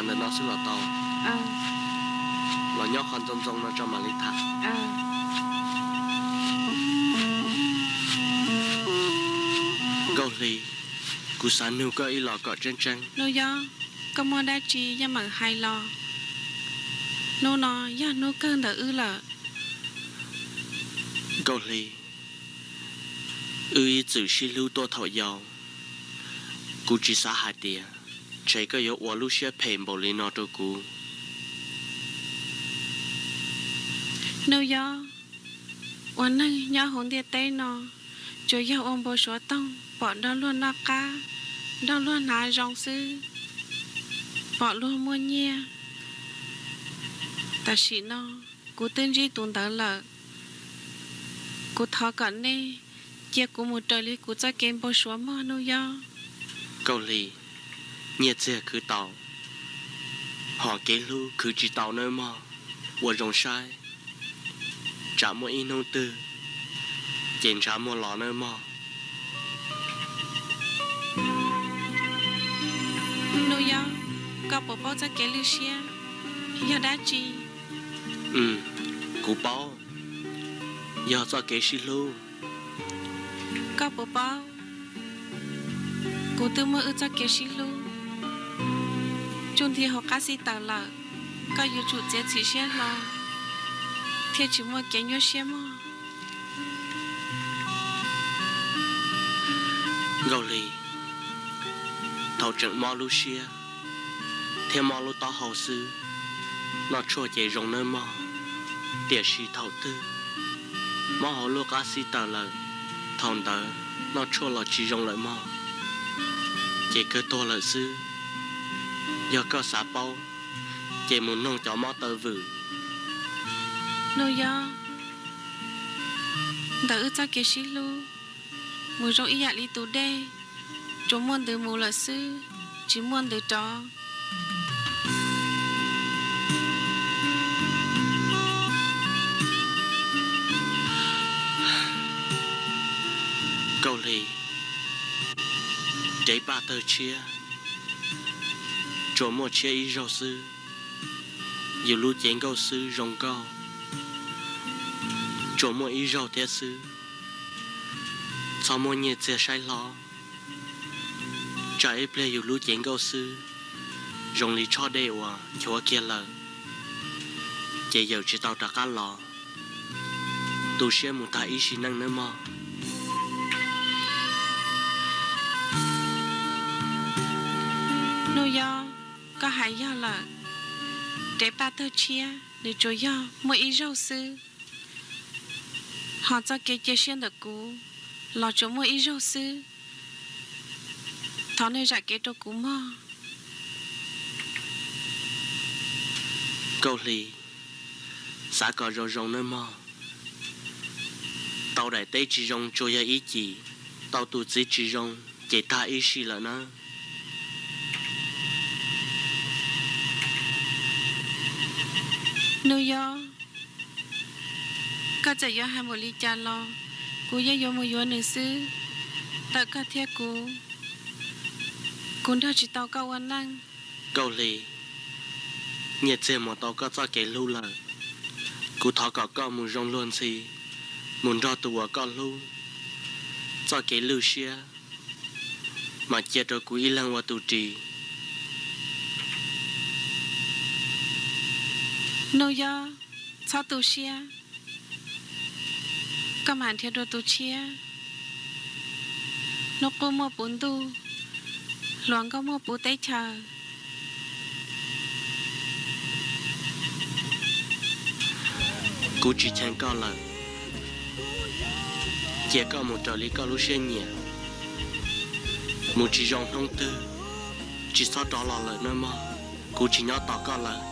ntawm no xwb los tau. Los nyob qhov ntxoov ntxoo no tso mam li tham. Nkauj Hli, kuv xav nug koj ib los kom tseeb tseeb. Nuj Yob, koj muaj dab tsi yeej meem hais los. Hnub no yog hnub kawg ntawm wb lawm. Nkauj Hli, wb ib txwm sib hlub tuaj thaum yau. Kuv tsis xav hais tias ntshe koj yuav ua lub siab phem npaum li no rau kuv. Nuj Yob, ua neeg nyob hauv ntiaj teb no, tsuas yog ua npau suav toog pom nrog luag noj qab, nrog luag hnav zoo xwb, pom luag muaj nyiaj. Tam sim no kuv twb ntsib tus ntawd lawm. Kuv thov kom nej cia kuv mus raws li kuv txoj kev npau suav mog Nuj Yob. Nkauj Hli, nyiaj txiag khwv tau, hos kev hlub khwv tsis tau nawb mog. Ua zoo saib, tsam muaj ib hnub twg ces ntshav muag los nawb mog. Nuj Yob, koj puas paub txoj kev lwj siab yog dab tsi? Kuv paub, yog txoj kev sib hlub. Koj puas paub, kuv twb muaj wb txoj kev sib hlub tsuj nti hauv qab xib taws lawm. Koj yuav tsum txiav txim siab hlo thiaj tsis muaj kev nyuaj siab mog. Nkauj Hli, thaum tseem mob lub siab thiab mob lub taub hau xwb, noj tshuaj ces zoo nawb mog. Tiam sis thaum twg mob hauv lub qab xib taws lawm, thaum ntawd noj tshuaj los tsis zoo lawm mog. Ces kawg tuag lawm xwb. Yog koj xav paub, ces mus noog cov mob taw vwm. Nuj Yob, ntawm wb txoj kev sib hlub mus zoo ib yam li tus dej, tsuas muaj ntws mus lawm xwb, tsis muaj ntws rov. Nkauj Hli, dev paj tawg tshiab, tsuas muaj tshiab ib zaug xwb. Yus lub cev nkauj xwb zoo nkauj, tsuas muaj ib zaug thiab xwb. Txhob muab nyiaj txiag saib hlob, tsam ib pliag yus lub cev nkauj xwb zoo li tshob dej uas nchuav kiag lawm, ces yawm tsis tau rov qab los. Tu siab mus tag ib sim neej nawb mog. Nuj Yob, koj hais yog lawm, dev paj tawg tshiab nws tsuas yog muaj ib zaug xwb, ho txoj kev cia siab ntawm kuv los tsuas muaj ib zaug xwb. Thov nej zam kev rau kuv mog. Nkauj Hli, xav kom zoo zoo nawb mog. Tau daim teb tsis zoo tsuas yog ib cim, tau tus txiv tsis zoo ces tag ib sim lawm nawb. Nuj Yob, koj txawm yuav hais npaum li cas los kuv yeej yuav mus yuav nws xwb. Tawm koj thiab kuv, kuv nrog tsis tau koj ua neej. Nkauj Hli, nyiaj txiag mus tau koj txoj kev hlub lawm, kuv thov kom koj mus zoo luag ntxhi, mus nrog tus uas koj hlub. Txoj kev lwj siab mas cia rau kuv ib leeg ua tus ris. Nuj Yob, txhob tu siab, koj mam nrhiav dua tus tshiab. Hnub qub muaj puv ntuj, hluas nkauj muaj puv teb chaws. Kuv tsis cheem koj lawm, cia koj mus raws li koj lub siab nyiam. Mus tsis zoo hnub twg, tsis txhob rov los lawm nawb mog. Kuv tsis nyob tos koj lawm.